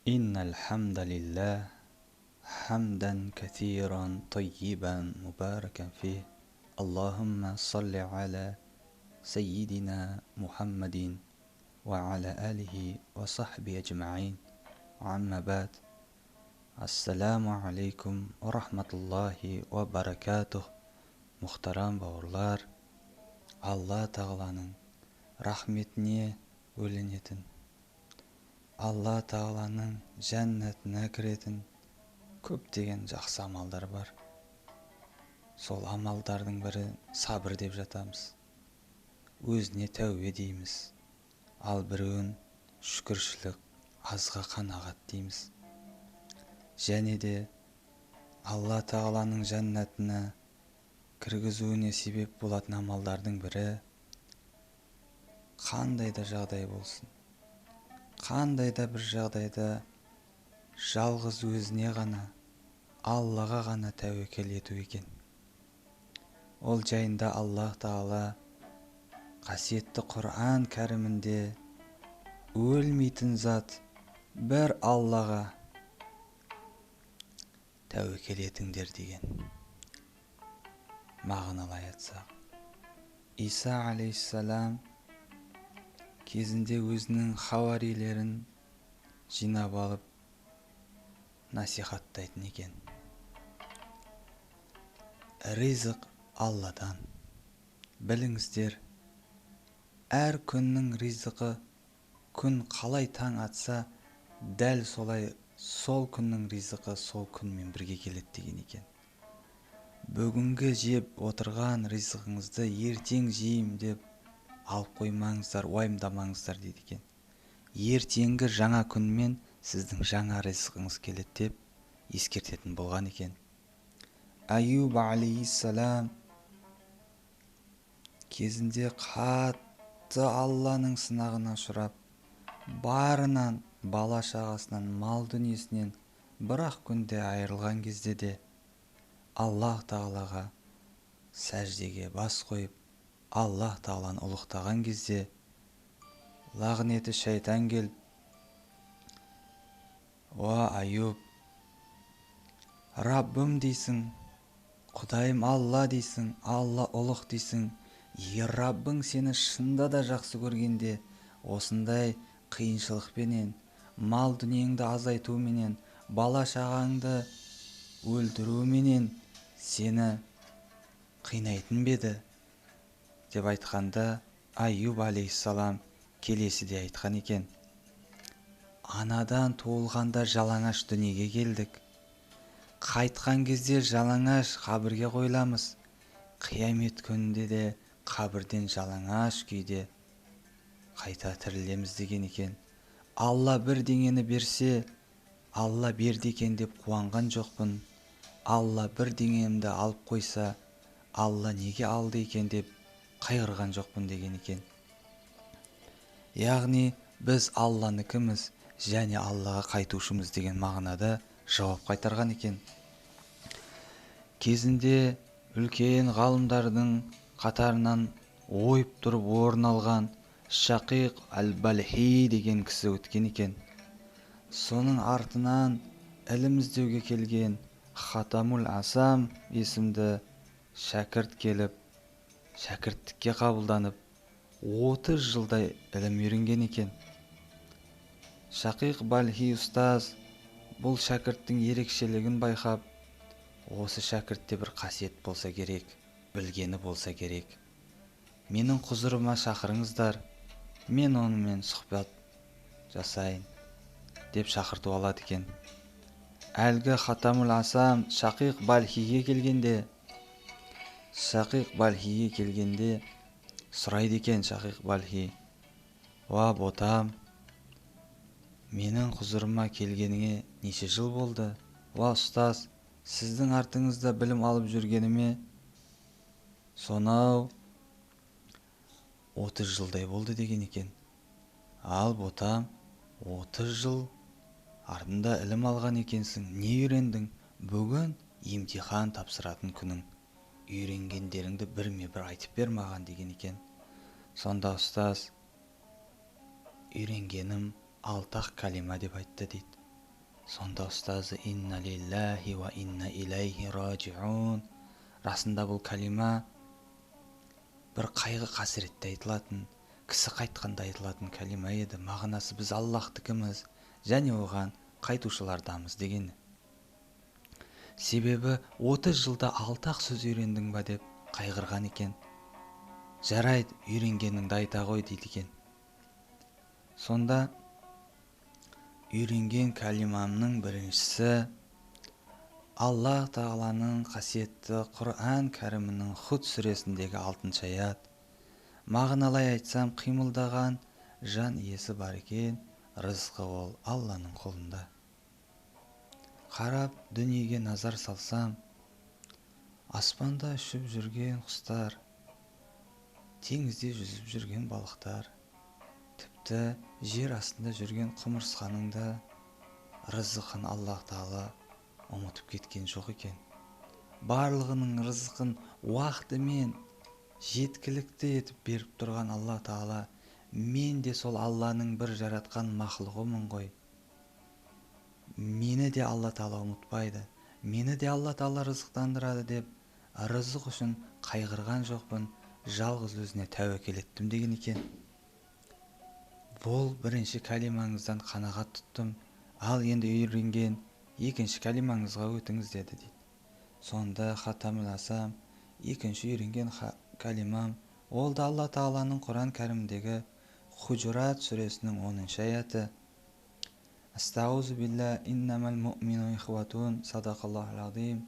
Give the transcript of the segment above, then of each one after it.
إن الحمد لله حمدا كثيرا طيبا مباركا فيه اللهم صل على سيدنا محمد وعلى آله وصحبه أجمعين عما بعد. Ассаламу алейкум ва рахматуллахи ва баракатух. Мұхтарам бауырлар, Алла тағаланың рахметіне бөленетін, Алла тағаланың жәннатына кіретін көптеген жақсы амалдар бар. Сол амалдардың бірі сабыр деп жатамыз. Өзіне тәубе дейміз. Ал біреуін шүкіршілік, азға қанағат дейміз. Және де Алла тағаланың жәннатына кіргізуіне себеп болатын амалдардың бірі қандай да жағдай болсын, қандай да бір жағдайда жалғыз өзіне ғана, Аллаға ғана тәуекел ету екен. Ол жайында Аллах тағала қасиетті Құран кәрімінде өлмейтін зат бір Аллаға тәуекел етіңдер деген мағыналай айтсақ, Иса алейхиссалам кезінде өзінің хауарилерін жинап алып насихаттайтын екен. Ризық Алладан. Біліңіздер, әр күннің ризықы күн қалай таң атса, дәл солай сол күннің ризықы сол күнмен бірге келеді деген екен. Бүгінгі жеп отырған ризығыңызды ертең жеймін деп алып қоймаңыздар, уайымдамаңыздар дейді екен. Ертеңгі жаңа күнмен сіздің жаңа ризығыңыз келеді деп ескертетін болған екен. Аюб алейхиссалам кезінде қатты Алланың сынағына ұшырап, барынан, бала шағасынан, мал дүниесінен бір-ақ күнде айырылған кезде де Аллах тағалаға сәждеге бас қойып, Аллах тағаланы ұлықтаған кезде лағнеті шайтан келіп, «Уа Аюб, Раббым дейсің, Құдайым Алла дейсің, Алла ұлық дейсің, егер Раббың сені шында да жақсы көргенде, осындай қиыншылықпенен, мал дүниеңді азайтуменен, бала шағаңды өлтіруменен сені қинайтын ба еді?» деп айтқанда, Аюб алейхиссалам келесіде айтқан екен. Анадан туылғанда жалаңаш дүниеге келдік. Қайтқан кезде жалаңаш қабірге қойыламыз. Қиямет күнінде де қабірден жалаңаш күйде қайта тірілеміз деген екен. Алла бірдеңені берсе, Алла берді екен деп қуанған жоқпын. Алла бірдеңемді алып қойса, Алла неге алды екен деп қайғырған жоқпын деген екен. Яғни біз Алланыкіміз және Аллаға қайтушымыз деген мағынада жауап қайтарған екен. Кезінде үлкен ғалымдардың қатарынан ойып тұрып орын алған Шақиқ әл-Балхи деген кісі өткен екен. Соның артынан ілім іздеуге келген Хатамул Асам есімді шәкірт келіп, шәкірттікке қабылданып, 30 жылдай ілім үйренген екен. Шақиқ Балхи ұстаз бұл шәкірттің ерекшелігін байқап, осы шәкіртте бір қасиет болса керек, білгені болса керек. Менің құзырыма шақырыңыздар, мен онымен сұхбат жасайын деп шақырту алады екен. Әлгі Хатамул Асам Шақиқ Балхиге келгенде, сұрайды екен Шақиқ Балхи: «Уа ботам, менің құзырыма келгеніңе неше жыл болды? Уа ұстаз, сіздің артыңызда білім алып жүргеніме сонау 30 жылдай болды» деген екен. Ал ботам, 30 жыл артында ілім алған екенсің, не үйрендің? Бүгін емтихан тапсыратын күнің, үйренгендеріңді бірме-бір айтып бер маған деген екен. Сонда ұстаз, үйренгенім алты-ақ кәлима деп айтты дейді. Сонда ұстазы инна лиллахи уа инна илайхи раджиун. Расында бұл кәлима бір қайғы қасіретте айтылатын, кісі қайтқанда айтылатын кәлима еді. Мағынасы біз Аллахтікіміз және оған қайтушылардамыз дегені. Себебі 30 жылда 6-ақ сөз үйрендің ба деп қайғырған екен. Жарайды, үйренгеніңді айта ғой дейді екен. Сонда үйренген кәлимамның біріншісі Аллах тағаланың қасиетті Құран кәрімінің Худ сүресіндегі 6-шы аят. Мағыналай айтсам, қимылдаған жан иесі бар екен, рызқы ол Алланың қолында. Қарап дүниеге назар салсам, аспанда ұшып жүрген құстар, теңізде жүзіп жүрген балықтар, тіпті жер астында жүрген құмырсқаның да рызқын Аллах тағала ұмытып кеткен жоқ екен. Барлығының рызқын уақытымен жеткілікті етіп беріп тұрған Алла тағала, мен де сол Алланың бір жаратқан мақлұғымын ғой. Мені де Алла тағала ұмытпайды, мені де Алла тағала рызықтандырады деп рызық үшін қайғырған жоқпын, жалғыз өзіне тәуекел еттім деген екен. Бұл бірінші кәлимаңыздан қанағат тұттым, ал енді үйренген екінші кәлимаңызға өтіңіз деді дейді. Сонда Хатамул Асам, екінші үйренген кәлимам, ол да Алла тағаланың Құран кәрімдегі Хужурат сүресінің 10-шы аяты. Астаузу билла иннамал муъмину ихватун, садақаллахул азим.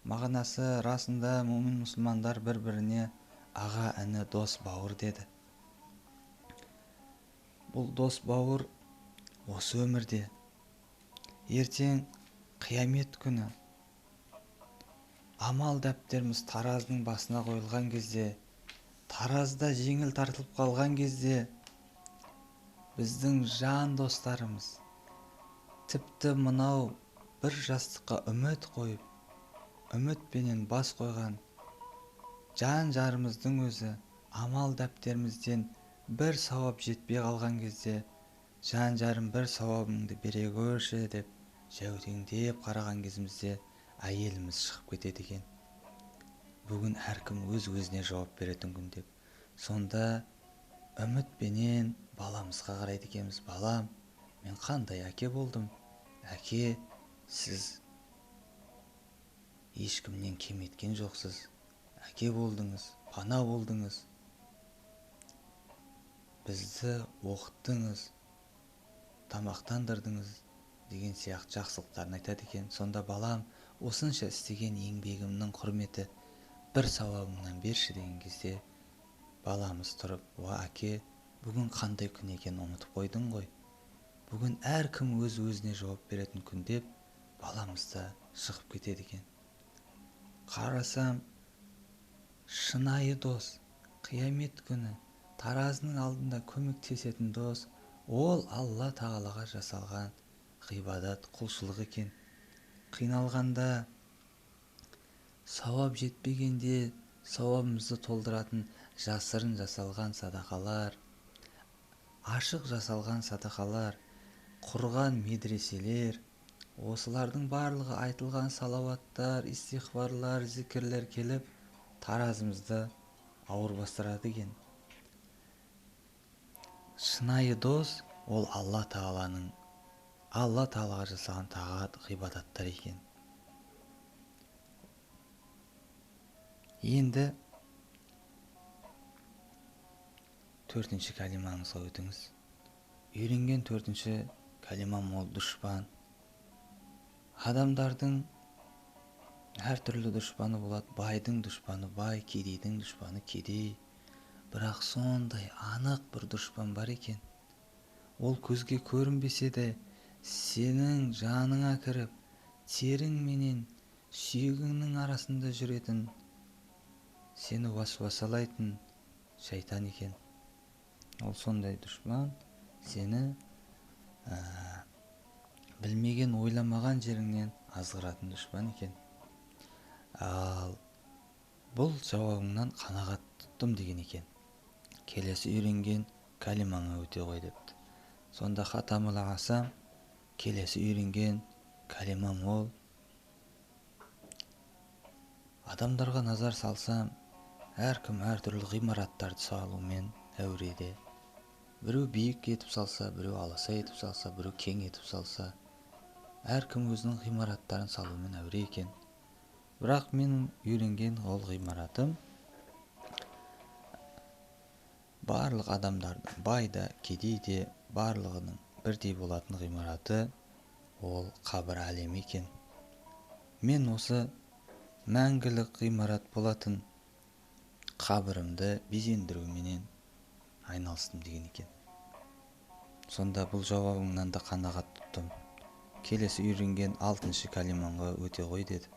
Мағынасы, расында мумин мұсылмандар бір-біріне аға, іні, дос, бауыр деді. Бұл дос бауыр осы өмірде, ертең қиямет күні амал дәптеріміз таразының басына қойылған кезде, таразда жеңіл тартылып қалған кезде, біздің жан достарымыз, тіпті мынау бір жастыққа үміт қойып, үмітпенен бас қойған жан жарымыздың өзі амал дәптерімізден бір сауап жетпей қалған кезде, жан жарым бір сауабыңды бере көрші деп жәутеңдеп қараған кезімізде әйеліміз шығып кетеді екен. Бүгін әркім өз-өзіне жауап беретін күн деп. Сонда үмітпенен баламызға қарайды екенбіз. Балам, мен қандай әке болдым? Әке, сіз ешкімнен кем еткен жоқсыз. Әке болдыңыз, пана болдыңыз. Бізді оқыттыңыз, тамақтандырдыңыз деген сияқты жақсылықтарын айтады екен. Сонда балам, осынша істеген еңбегімнің құрметі бір сауабыңнан берші деген кезде, баламыз тұрып, уа әке, бүгін қандай күн екенін ұмытып қойдың ғой. Бүгін әркім өз-өзіне жауап беретін күн деп баламыз да шығып кетеді екен. Қарасам, шынайы дос, қиямет күні таразының алдында көмектесетін дос, ол Алла тағалаға жасалған ғибадат, құлшылық екен. Қиналғанда, сауап жетпегенде сауабымызды толтыратын жасырын жасалған садақалар, ашық жасалған садақалар, құрған медреселер, осылардың барлығы айтылған салауаттар, истиғфарлар, зікірлер келіп таразымызды ауыр бастырады екен. Шынайы дос ол Алла тағаланың, Алла тағалаға жасаған тағат, ғибадаттар екен. Енді төртінші кәлимаңызға өтіңіз. Үйренген төртінші кәлимам ол дұшпан. Адамдардың әртүрлі дұшпаны болады. Байдың дұшпаны бай, кедейдің дұшпаны кедей. Бірақ сондай анық бір дұшпан бар екен. Ол көзге көрінбесе де, сенің жаныңа кіріп, терің менен сүйегіңнің арасында жүретін, сені уасуасалайтын шайтан екен. Ол сондай дұшпан, сені білмеген, ойламаған жеріңнен азғыратын дұшпан екен. Ал бұл жауабыңнан қанағат тұттым деген екен. Келесі үйренген кәлимаңа өте ғой депті. Сонда Хатамул Асам келесі үйренген Кәлимам ол, адамдарға назар салсам, әркім әртүрлі ғимараттарды салумен әуреде. Біреу биік етіп салса, біреу аласа етіп салса, біреу кең етіп салса, әркім өзінің ғимараттарын салумен әуре екен. Бірақ менің үйренген ол ғимаратым барлық адамдардың, бай да, кедей де, барлығының бірдей болатын ғимараты ол қабір әлемі екен. Мен осы мәңгілік ғимарат болатын қабірімді безендіруменен айналыстым деген екен. Сонда бұл жауабыңнан да қанағат тұттым. Келесі үйренген 6-шы кәлимаңға өте ғой деді.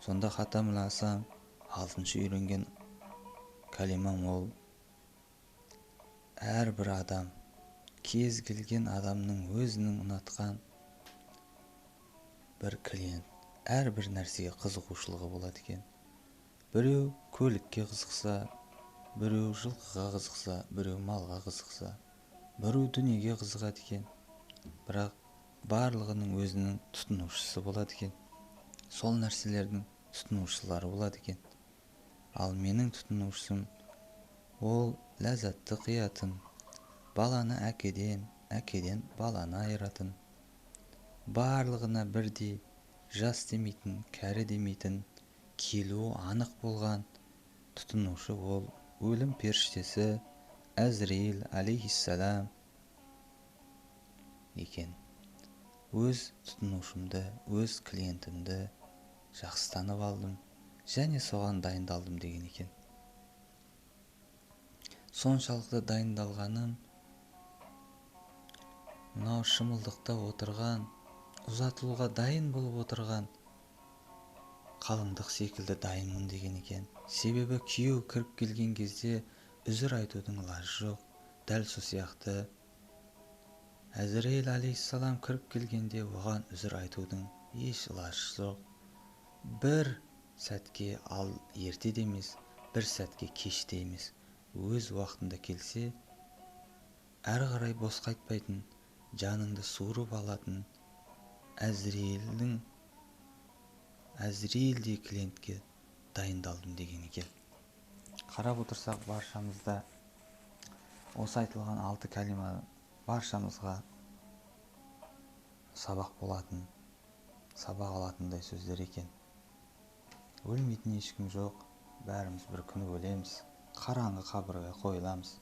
Сонда Хатамул Асам, 6-шы үйренген кәлимам ол, әрбір адам, кез келген адамның өзінің ұнатқан бір клиент, әрбір нәрсеге қызығушылығы болады екен. Біреу көлікке қызықса, біреу жылқыға қызықса, біреу малға қызықса, біреу дүниеге қызығады екен. Бірақ барлығының өзінің тұтынушысы болады екен. Сол нәрселердің тұтынушылары болады екен. Ал менің тұтынушысым ол ләззатты қиятын, баланы әкеден, әкеден баланы айыратын, барлығына бірдей жас демейтін, кәрі демейтін, келуі анық болған тұтынушы ол өлім періштесі Әзірейіл алейхиссалам екен. Өз тұтынушымды, өз клиентімді жақсы танып алдым және соған дайындалдым деген екен. Соншалықты дайындалғаным, мынау шымылдықта отырған, ұзатылуға дайын болып отырған қалыңдық секілді дайынмын деген екен. Себебі күйеу кіріп келген кезде үзір айтудың лажы жоқ. Дәл сол сияқты Әзірейіл алейхиссалам кіріп келгенде оған үзір айтудың еш лажы жоқ. Бір сәтке ал ерте де емес, бір сәтке кеш те емес. Өз уақытында келсе, әрі қарай бос қайтпайтын, жаныңды суырып алатын Әзірейілдей клиентке дайындалдым деген екен. Қарап отырсақ, баршамызда осы айтылған 6 кәлима баршамызға сабақ болатын, сабақ алатындай сөздер екен. Өлмейтін ешкім жоқ, бәріміз бір күні өлеміз, қараңғы қабірге қойыламыз.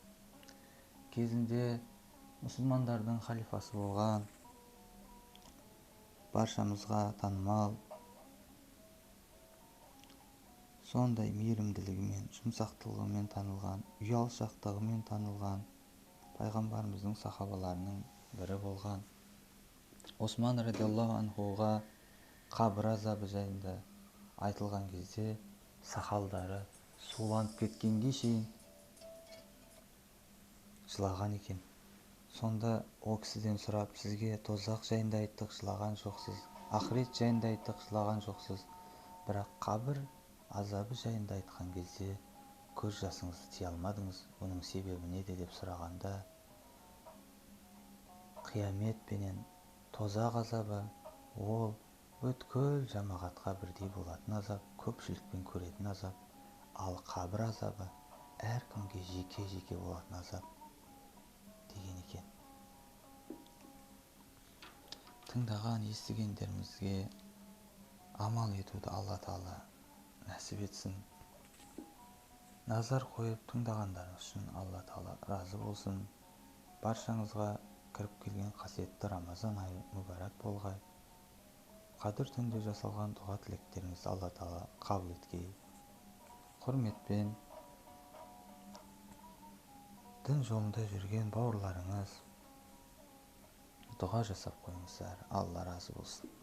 Кезінде мұсылмандардың халифасы болған, баршамызға танымал, сондай мейірімділігімен, жұмсақтылығымен танылған, ұялшақтығымен танылған пайғамбарымыздың сахабаларының бірі болған Осман радиаллаху анхуға қабір азабы жайында айтылған кезде сақалдары суланып кеткенге шейін жылаған екен. Сонда о кісіден сұрап, сізге тозақ жайында айттық, жылаған жоқсыз, ақырет жайында айттық, жылаған жоқсыз, бірақ қабір азабы жайында айтқан кезде көз жасыңызды тия алмадыңыз, оның себебі неде деп сұрағанда, қиямет пенен тозақ азабы ол бүткіл жамағатқа бірдей болатын азап, көпшілікпен көретін азап, ал қабір азабы әркімге жеке-жеке болатын азап деген екен. Тыңдаған, естігендерімізге амал етуді Алла Тағала нәсіп етсін. Назар қойып тыңдағандарыңыз үшін Алла Тағала разы болсын. Баршаңызға кіріп келген қасиетті Рамазан айы мүбәрак болғай. Қадір түнде жасалған дұға тілектеріңізді Алла Тағала қабыл еткей. Құрметпен дін жолында жүрген бауырларыңыз, дұға жасап қойыңыздар. Алла разы болсын.